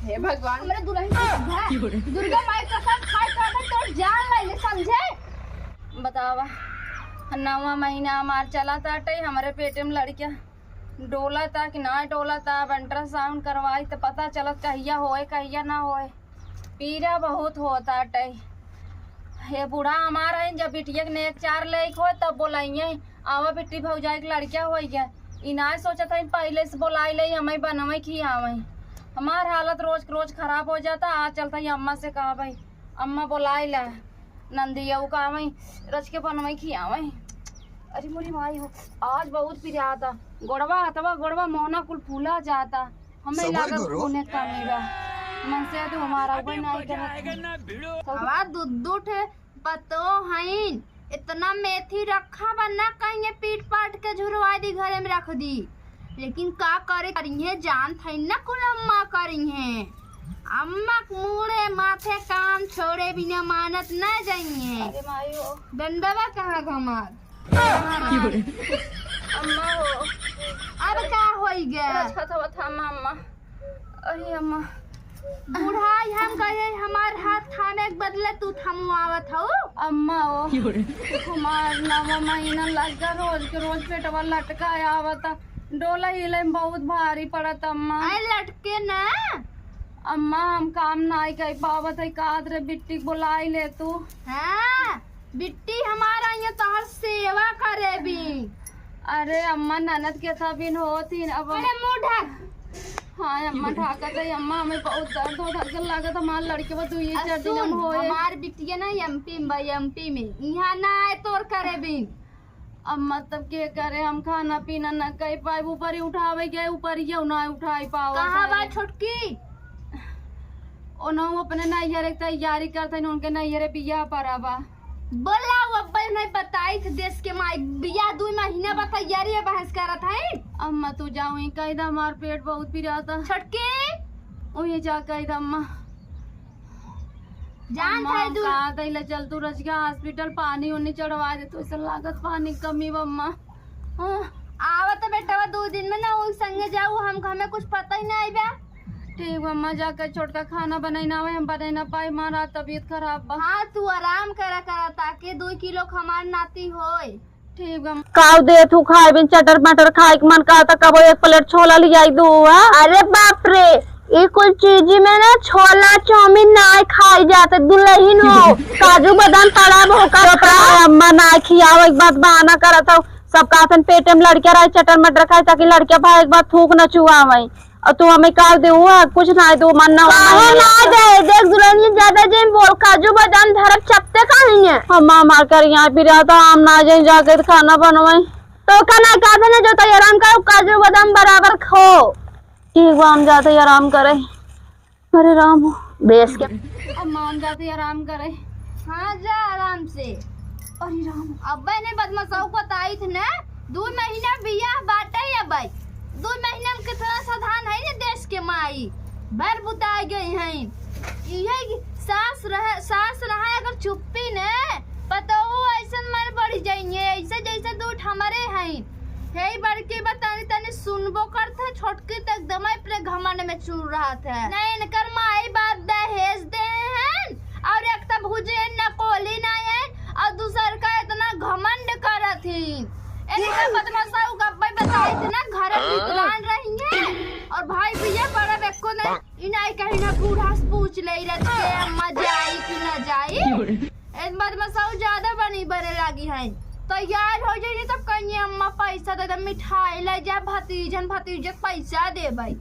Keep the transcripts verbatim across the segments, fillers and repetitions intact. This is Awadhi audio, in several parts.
हे भगवान। हमरे दुलहिन के सुधा। दुर्गा माई कसम खाए कहबे तोर जान ले ले, समझे? बतावा, नवा महीना हमार चला ताटे, हमरे पेटे में लड़किया डोला ता कि ना डोला ता। अब अल्ट्रासाउंड करवाई त पता चलत कहिया होए कहिया ना होए। पीरा बहुत होत आटे। हे बूढ़ा हमार है, जब बिटिया के नेक चार लेक होए तब बोलाइए, आवा बिट्टी भौजाई के लड़किया होइए। ई ना सोचत है पहिले से बोलाई ले, हमें बनवे खियावे। हमार हालत रोज के रोज खराब हो जाता। आज चलता ही अम्मा से कहबे, अम्मा बोलाई ला नंदिया, उ कहबे रच के बनवे खियावे। अरे मोरी माई हो, आज बहुत पिराता, गोड़वा हथवा गोड़वा मोहना कुल फूला जाता। हमें सबर लागत करो। खूने कमी बा। मन से तो हमारा कोई नहीं करत। हवा दू दू ठे पतो हईन, इतना मेथी रखा बा ना, कहीं पीट पाट के झुरवा दी, घरे में रख दी। लेकिन का करे, करिहे जानत हईन ना, कुल अम्मा करिहे। अम्मा के मूड़े माथे काम छोड़े बिना मानत ना जाइहे। अरे माई हो। डंडवा कहाँ घमार? अम्मा हो। अब का होई गे? रच हथवा थामा अम्मा। अरे अम्मा। बुढ़ाई हम गए, हमार हाथ थामे के बदले तू थमवावत हऊ। अम्मा हो, हमार नवा महीना लग गया, रोज के रोज पेटवा लटका आवता, डोला हिले में बहुत भारी पड़त अम्मा। अरे लटके ना। अम्मा हम काम नाई कर पावत है, का रे बिट्टी के बुलाई ले तू। हाँ, बिट्टी हमारा यहाँ तोहर सेवा करे भी। अरे अम्मा, ननद के था बिन होत ही अब। अरे मुंह ढक। हाँ अम्मा, ढाकत है अम्मा, हमें बहुत दर्द होत है, लागत हमार लड़के बस दुई चार दिन हम होए। हमार बिटिया ना एमपी में बा, एमपी में, यहाँ ना आए तोर करे बिन। अम्मा तब के करे, हम खाना पीना ना कर पाए, ऊपर ही उठावे गए, ऊपर ही ना उठाई पावत कहाँ बा है। छोटकी? ओनहु अपने नैहरे के तैयारी करत हईन, उनके नैहरे बियाह पड़ा बा। बोला, वो अब्बे नहीं बताई थे देश के माई, बियाह दुई महीना बा, तैयारी है बहस करत है। अम्मा तू जाओ, ही कह दे हमार पेट बहुत पिराता। छोटकी। वही जा कह दे अम्मा। जान अम्मा, था हम दू कहा था, ले चल तू रजगा हॉस्पिटल, पानी उनी चढ़वा दे, तो ऐसा लागत पानी कमी बा अम्मा। हाँ। आवत बेटवा दो दिन में ना, वो संगे जाऊ, हम, हमें कुछ पता ही ना आई बा। ठीक बा अम्मा, जाकर छोटका खाना बनाई ना आवे, हम बनाई ना पाई, हमारा तबीयत खराब बा। हाँ, तू आराम करा करा, ताकि दो किलो हमार नाती होए। ठीक बा अम्मा। काव दे तू खाए बिन चटर मटर खाए के मन कहता, कबो एक प्लेट छोला लियाई दू, हाँ? अरे बाप रे, ई कुल चीजी में ना छोला चाउमीन ना खाई जाते, दुलहिन हो, काजू बादाम पड़ा बा, ओका चुप खा। रह अम्मा, ना खियावे के बात बहाना करत हऊ। सब कहतन पेटे में लड़किया रहे, चटर मटर खाए, ताकि लड़किया भाई एक बार थूक न चुआवे। और तू हमें का दे हुआ? कुछ ना दे, मन ना हो, काहे ना ना दे? देख दुलहिन, ज्यादा जिन बोल, काजू बादाम धरब चपते काहे है? हम मार कर यहाँ पिराता, हम ना जाए जाके खाना बनवाई। तो का ना कहा था ना, जो तो आराम करो, काजू बादाम बराबर खो। ठीक बा, हम जाते ही आराम करे। अरे राम हो, बेस के। अम्मा, हम जाते ही आराम करे। हाँ, जा आराम से। अरे राम। अब्बे ने बदमाशऊ को बताई थे ना, दो महीना बियाह बाटे अब्बे। दो महीना में कितना सावधान है ये देश के माई। भर बुताई गई हैं। इहे कि सास रहे, सास रहे अगर चुप्पी ने, पतोहू ऐसन मर बढ़ जाइए, ऐसे जैसे दूठ हमारे हैं। हे बड़की बा, तनी तनी सुनबो करत है, छोटकी त एकदम अपने घमंड में चूर रहत है। ना इनकर माई बाप दहेज दे हैं, और एक त भुजे न कोली ना है, और दूसर का इतना घमंड करत ही। इनका बदमाशा उ गप्पे बताई थी ना, घर में विकलांग रही है, और भाई भैया बड़ा बेक्को नहीं, इनाई कहीं ना बूढ़ा से पूछ ले रच के, अम्मा जाई कि ना जाई। ए, बदमाशा ज्यादा बनी बने लागी है। तैयार हो जाइए तब कहिए, "अम्मा पैसा दे दे, मिठाई ले जा, भतीजन भतीजे के पैसा देबै।"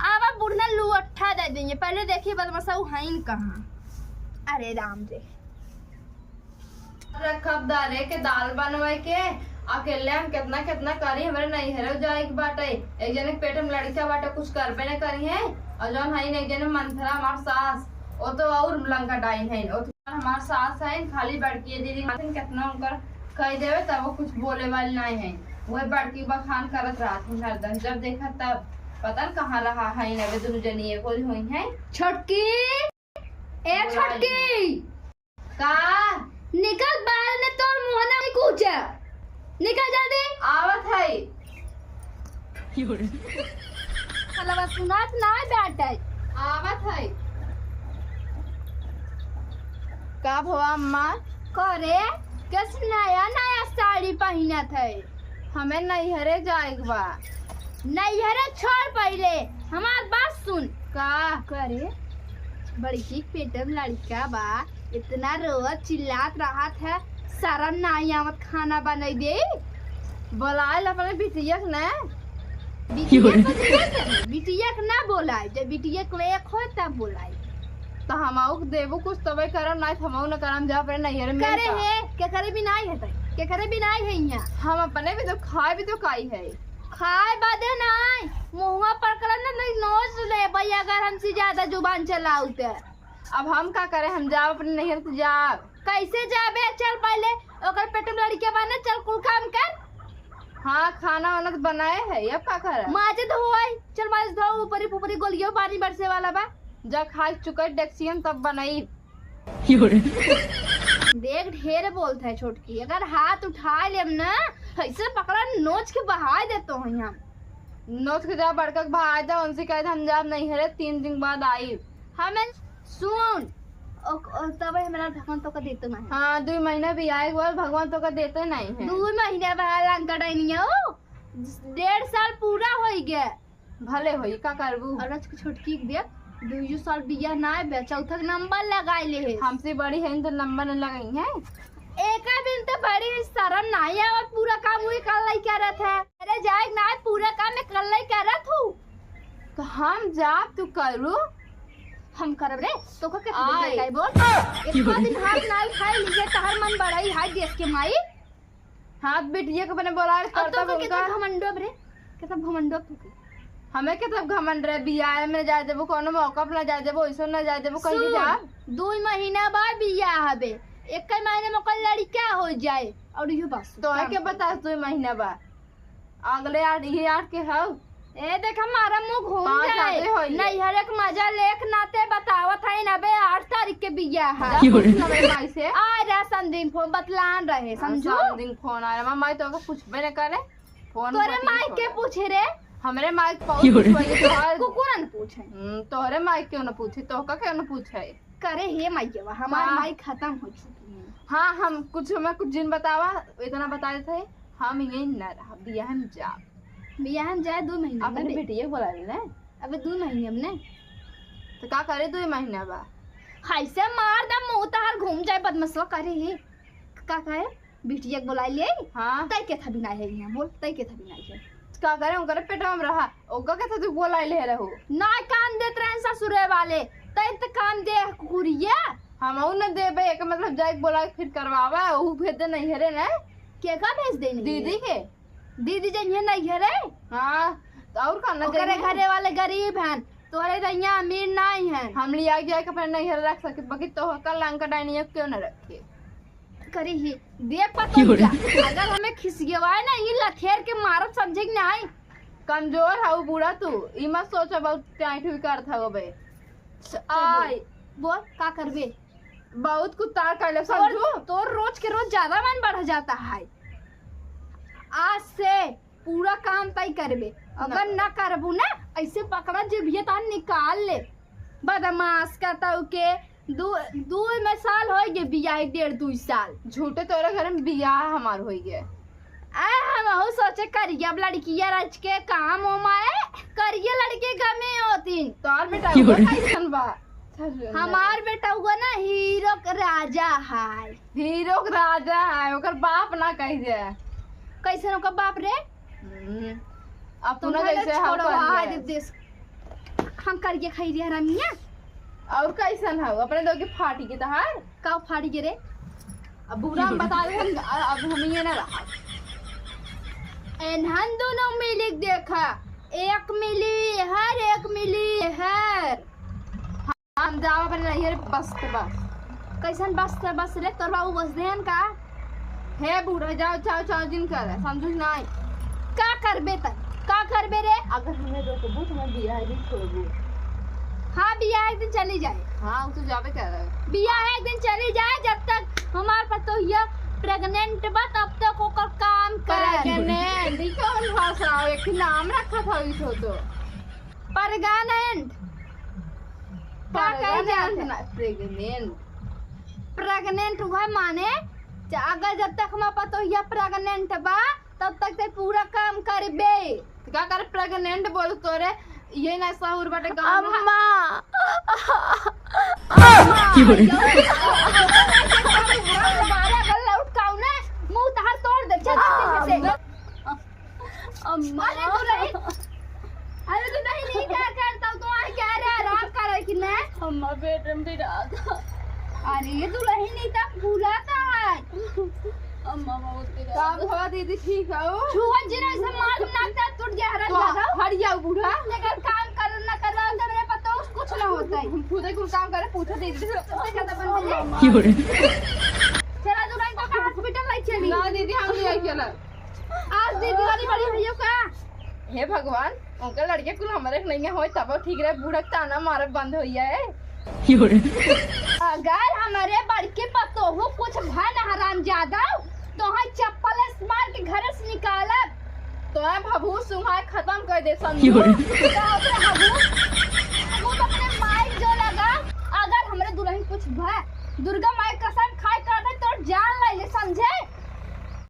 आवा बुढ़ना लुअट्ठा दे देंगे। पहले देखिए बदमाशा हईन कहाँ। अरे राम रे। रखब दारे के दाल बनवे के, अकेले हम कितना कितना करी, हमरे नैहरे जाए के बाटे। एक जने के पेट में लड़का बाटे, कुछ करबे न करी है, और जौन हईन एक जने मंथरा हमार सास, वो तो और लंका डाइन है, वो तो हमार सास है, खाली बड़की दीदी खातिर कितना उनकर कह देवे, तब वो कुछ बोले वाली नहीं है। वह बड़की बखान करत रहत है हरदम, जब देखा तब। पता न कहाँ रहा है, अबे दोनों जनी एक और हुई है। छोटकी, ए बोलाई। छोटकी, का? निकल बाहर ने, तोर मुँह ना कुछ। निकल जल्दी। आवत है। साला सुनात ना बाटे। आवत है। का भवा अम्मा? करे, कस नया नया साड़ी पहिनत है? हमें नैहरे जाए के बा। नैहरे छोड़ पहिले, हमार बात सुन। का? करे, बड़की पेट में लड़का बा, इतना रोवत चिल्लात रहत है, शरम नाहीं आवत खाना बनाई दे? बोलाए ला अपने बिटिया के ना। बिटिया के, बिटिया के ना बोलाए, जब बिटिया के लायक होए तब बोलाए। तो हमहू के देबू कुछ तबे करम, नाहीं तो हमहू न करम, जा अपने नैहर में करे का। है, केकरे भी नाहीं है तई, केकरे भी नाहीं है यहाँ। हम अपने भी तो खाए भी तो काई है। खाए बदे नाहीं, मुँहवा पकड़न ना, नहीं नोच लेबे अगर हमसे ज्यादा जुबान चलाऊ ते। अब हम का करे, हम जाब अपने नैहर से जाब। कैसे जाबे? चल पहिले, ओकर पेट में लड़के बा ना, चल कुल काम कर। हाँ, खाना वाना तो बनाए है, अब का करे? माजे धोए, चल माजे धो, ऊपरी फुपरी गोलियो पानी बरसे वाला बा। जा खा चुके डेक्सियन तब बनाई। देख, ढेर बोलत है छोटकी, अगर हाथ उठा लेब ना, ऐसे पकड़ा नोच के बहाय देतो हई हम। नोच के जा, बड़का के बहाय दे, उनसे कह दे हम जाब नैहरे, तीन दिन बाद आई। हमें सुन, ओ, ओ, तबे हमरा भगवान तोका देते नहीं। हाँ, दुई महीना भी आए हुआ, भगवान तोका देते नहीं है। दुई महीना बा लंका डाइनिया, ओ, डेढ़ साल पूरा होई गए। भले होई, का करबू? और आज के छोटकी के देख, दुइयो साल बियाह ना आए बे, चौथा के नंबर लगाए ले है। हमसे बड़ी है तो नंबर न लगाई है। एका दिन तो बड़ी शरम नाहीं आवत, पूरा काम वही कर लाई क्या रहत है। अरे जाए ना, पूरा काम में कर लाई क्या रहत हूँ। तो हम जाब, तू करू। हम करब रे, तो का के आय। बोल। इतना दिन हाथ ना उठाए लीजिए, तहर मन बड़ाई हाय देश के माई। हाथ बिटिया के अपने बोला और करता तो के बोलता। घमंडो रे, के तब घमंडो तू के। हमें के तब घमंड रे, बियाह में जाए देबो, कोनो मौका पे ना जाए देबो, ऐसो ना जाए देबो, कहीं सुन, जा। दुई महीना बाद बियाह हबे, एक महीने में ओकर लड़का हो जाए, और इहो बात सुन, तो है काम के कर। बता, दुई महीना बाद अगले आठ, ये आठ के हौ। ए, देख, हमारा मुंह घूम पाँच जाए। आते होइए। नैहर एक मजा लेक नाते बतावत है ना बे, आठ तारीख के बियाह है। जा पूछ ना मेरे माई से। आ रहा समधिन फोन बतलान रहे, हाँ, समझू? समधिन फोन आ रहा, माई तो ओके पूछबे न करे। फोन तोरे बतलान माई के करे। पूछे रे? हमरे माई के बहुत क्यों रे? पूछे, तोहर कुकुरन पूछे। हम्म, तोहरे माई क्यों न पूछे, तोहका क्यों न पूछे? करे हे माईवा, हमार का? माई खत्म हो चुकी है। हाँ, हम कुछ, हमें कुछ जिन बतावा, इतना बता देते हैं, हम यहीं न रहा, बियाह में जा। बियाह में जाए दो महीने अपने में बे। बेटिया के बोला ले ना। अबे दो महीने में ने। तो का करे दो महीना बा? हाय से मार दे मुंह तहार घूम जाए बदमसवा करे हे। का कहे? बिटिया के बोला ले। हाँ। तय के था बिना है यहाँ बोल, तय के था बिना है। का करे उनकर पेटवा में रहा, ओका के था तू बोला ले रहू। ना कान देत रहे ससुरे वाले, तय तो कान दे कुकुरिया। हम न देबे, एक मतलब जाए के बोला के फिर करवावा, ऊ भेज दे नैहरे ना। के का भेज दे नैहरे? दीदी के। दीदी जइहे नैहरे। हाँ, तो और का ना ओकरे जइहे? घरे वाले गरीब हन, तोहरे तो यहाँ अमीर नाई हन। हम लिया गया के अपने नैहरे रख सके, बाकी तो कल लंका डाइनिया क्यों ना रखे? करी ही, देख पा तो क्यों रे? क्या? अगर हमें खिसियवाए ना, ये लथेर के मारत समझे कि नाई? कमजोर हऊ बूढ़ा तू, ई मत सोच बहुत टाइट हुई करत हऊ बे। आय। बोल, का करबे? बहुत कुत्ता कैले तोर, समझू। तोर रोज के रोज ज्यादा मन बढ़ जाता है। आज से पूरा काम तय करबे, अगर ना। ना करबू ना, ऐसे पकड़ा जिभिया तान निकाल ले। बदमाश का तऊ के दू, दू में साल हो गए बियाह, डेढ़ दुई साल। झूठे तोरे घर में बियाह हमार हो गए। आ, हमहू सोचे करिया लड़किया रच के काम हो माए, करिया लड़के गमे होतीन। तोर बेटा क्यों वो रे? कैसन बा? हमार बेटा हुआ ना हीरो के राजा है। हीरो के राजा है, ओकर बाप ना कह दे। कैसन ओकर बाप रे? हम्म, अपना तुम्हारे जैसे हम छोड़वा कर दे लिए। देश। हम करिया खाई रे हरामिया। और कैसन है? अपने दो के फाटी के तहार? का फाड़ी के रे? अब बुरा हम बता दे, हम, अब हम ये ना रहा। एनहन दोनों मिली के देखा, एक मिली हर, एक मिली हर। हम जाओ अपने नैहर बस के बस। कैसन बस के बस रे? तोर बाबू बस देहन का? हे बूढ़ा, जाओ, चाओ, चाओ, जिन करे, समझू नहीं। का करबे त? का करबे रे? अगर हमें रोकबू तो मैं बियाह भी छोड़बू। हाँ, बियाह एक दिन चली जाए। हाँ, उ तो जाबे करे। बियाह एक दिन चली जाए, जब तक हमार पतोहिया pregnant बा, तब तक ओकर काम कर। Pregnant, ई कौन भाषा हो? एक नाम रखा था ई तो। Pregnant। का कहे जात है? Pregnant ना, pregnant। Pregnant हुआ माने, ज-, अगर जब तक हमार पतोहिया pregnant बा, तब तक ते पूरा काम करबे। तो का करे, pregnant बोल तोरे, ये ना सहूर बाटे गाँव में। अम्मा। अम्मा। की बोले? बारह गल्ला उठ काऊ ना, मुंह तहार तोड़ दे, चल, चल, चल, चल। अम्मा। अरे दुलहिन, अरे दुलहिन, ई का करता हूँ? तो आए क्या रे, आराम करे कि नहीं? अम्मा, पेट में पिरात। अरे दुलहिन, ई तक फूलाता है। अम्मा, बहुत पिरात। का हुआ दीदी, ठीक हो? छुआ जिरा से मार नाक टूट गया, हरा तो दादा। हट जाओ बूढ़ा। लेकिन काम कर ना करवा, जब मेरे पता कुछ ना होता है। हम खुद ही कुल काम करे, पूछो दीदी से। सबसे ज्यादा बन गई। की बोले? चला दुलहिन, तो का hospital ले चली? ना दीदी, हम नहीं आई चला। आज दीदी वाली बड़ी भैया का? हे भगवान, उनका लड़के कुल हमरे के नहीं होए, तब ठीक रहे, बूढ़ा के ताना मारब बंद हो जाए। अगर हमरे बड़के पतोहू कुछ भन हरामजादा, तो हम चप्पल से मार के घर से निकालब। तो हम भभू सुंघाए खत्म कर दे समझू। तो अपने भभू, भभू अपने माई जो लगा, अगर हमरे दुलहिन कुछ भा, दुर्गा